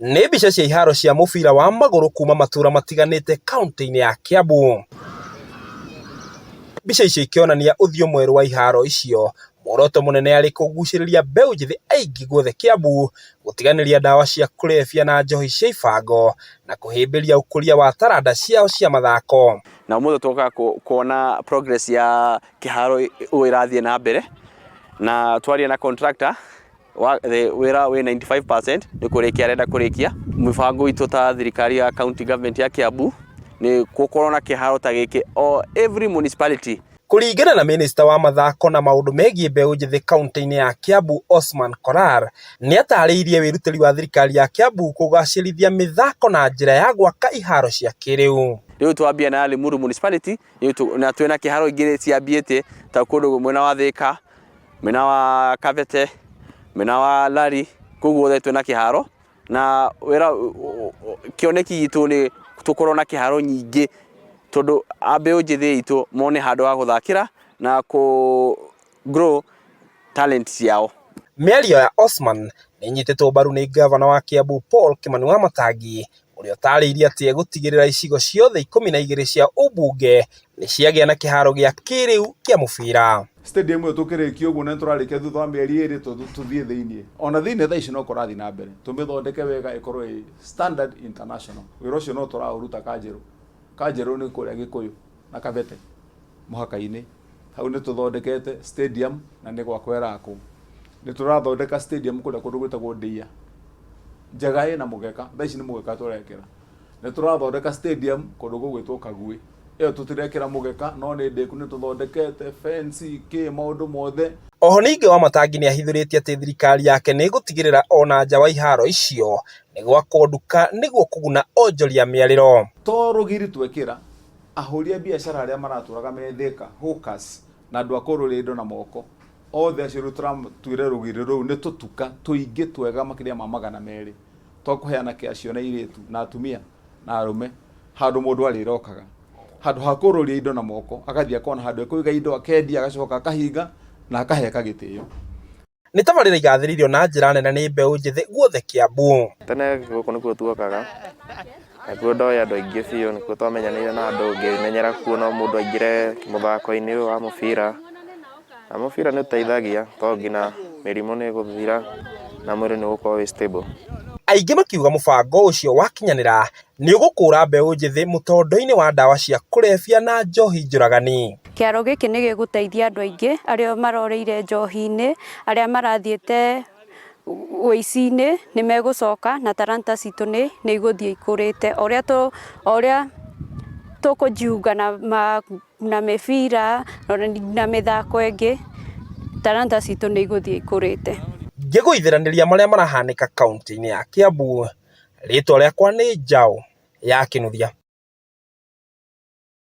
Nĩ mbica cia iharo cia mũbira wa magũrũ kuma matũra matiganĩte kaunti-inĩ ya Kiambu. Mbica icio ikĩonania ũthiũ mwerũ wa iharo icio, muoroto mũnene arĩ kũgucĩrĩria mbeũ njĩthĩ aingĩ guothe Kiambu, gũtiganĩria ndawa cia kũrebia na njohi cia ibango, na kũhĩmbĩria ũkũria wa taranda ciao cia mathako. Na ũmũthĩ tũgoka kuona progress ya kĩharo ũũ ĩrathiĩ na mbere, na twaria na contractor wĩra wĩ 95% nĩ kũrĩkia arenda kũrĩkia. Mũbango witũ ta thirikari ya county government ya Kiambu nĩ gũkorwo na kĩharo ta gĩkĩ o every municipality. Kũringana na minista wa mathako na maũndũ megiĩ mbeũ njĩthĩ kaunti-inĩ ya Kiambu Osman Korar, nĩ atarĩirie wĩrutĩri wa thirikari ya Kiambu kũgacĩrithia mĩthako na njĩra ya gwaka iharo cia kĩrĩu. Rĩu twambia na Limuru municipality na twĩna kĩharo ingĩ ciambĩtie ta kũndũ mwena wa Thika, mwena wa Kabete, mwena wa Lari, kũu guothe twĩna kĩharo na wĩra kĩoneki gitũ nĩ tũkorwo na kĩharo nyingĩ tondũ a mbeũ njĩthĩ itũ mone handũ ha gũthakĩra na kũ grow talent ciao. Mĩario ya Osman nĩ ĩnyitĩtwo mbaru nĩ ngavana wa Kiambu Paul Kimani Wamatangi, ũrĩa ũtarĩirie atĩ egũtigĩrĩra icigo ciothe 12 cia ũmbunge nĩ ciagĩa na kĩharo gĩa kĩrĩu kĩa mũbira. Stadium ĩyo tũkĩrĩkia ũguo na nĩtũrarĩkia thutha wa mĩeri ĩrĩ tũthiĩ thĩiniĩ. Ona thĩiniĩ thaa ici no kũrathiĩ na mbere, tũmĩthondeke wega ĩkorwo ĩ standard international. Wĩra ũcio no tũraũruta Kanjerũ. Kanjerũ nĩ kũrĩa Gĩkũyũ na Kabete mũhaka-inĩ. Hau nĩ tũthondekete stadium na nĩ gwakwo ĩrakwo. Nĩ tũrathondeka stadium kũrĩa kũndũ gwĩtagwo Ndĩia. Njega ĩna mũgeka, thaa ici nĩ mũgeka tũrekĩra. Nĩ tũrathondeka stadium kũndũ gũgwĩtwo Kaguĩ. Ĩyo tũtirekĩra mũgeka no nĩ ndĩku nĩ tũthondekete fence kĩ maũndũ mothe. Oho ningĩ Wamatangi nĩ ahithũrĩtie atĩ thirikari yake nĩ ĩgũtigĩrĩra ona nja wa iharo icio nĩ gwakwo nduka nĩguo kũguna onjoria mĩarĩro. To rũgiri twekĩra, ahũri a biacara arĩa maratũraga me Thika, hawkers, na andũ a kũrũria indo na moko, othe acio rĩu tũratuire rũgiri rũu nĩ tũtuka tũingĩ twega makĩria ma 200 twa kũhe anake acio na airĩtu na atumia na arũme handũ mũndũ arĩrokaga handũ ha kũrũria indo na moko agathiĩ akona handũ ekũiga indo akendia agacoka akahinga na akaheka gĩtĩo. Nĩ tabarĩra igathĩrĩirio na njĩra nene nĩ mbeũ njĩthĩ guothe Kiambu. Tene gũkũ nĩkuo tuokaga, na kuo ndoĩ andũ aingĩ biũ, nĩkuo twamenyanĩire na andũ, ngĩmenyera kuo no mũndũ aingĩre mũthako-inĩ ũyũ wa mũbira, na mũbira nĩ ũteithagia tondũ nginya mĩrimũ nĩ ĩgũthira na mwĩrĩ nĩ ũgũkorwo wĩ stable. Aingĩ makiuga mũbango ũcio wakinyanĩra nĩ ũgũkũra mbeũ njĩthĩ mũtondo-inĩ wa ndawa cia kũrebia na njohi njũragani. Kĩharo gĩkĩ nĩ gĩgũteithia andũ aingĩ arĩa maroreire njohi-inĩ, arĩa marathiĩte ũici-inĩ nĩ megũcoka na taranta citũ nĩ igũthiĩ ikũrĩte. O ũrĩa tũkũjiunga na mĩbira na mĩthako ĩngĩ, taranta citũ nĩ igũthiĩ ikũrĩte. Ngĩgũithĩranĩria marĩa marahanĩka kaunti-inĩ ya Kiambu, rĩtwa rĩakwa nĩ Njaũ ya Kĩnuthia.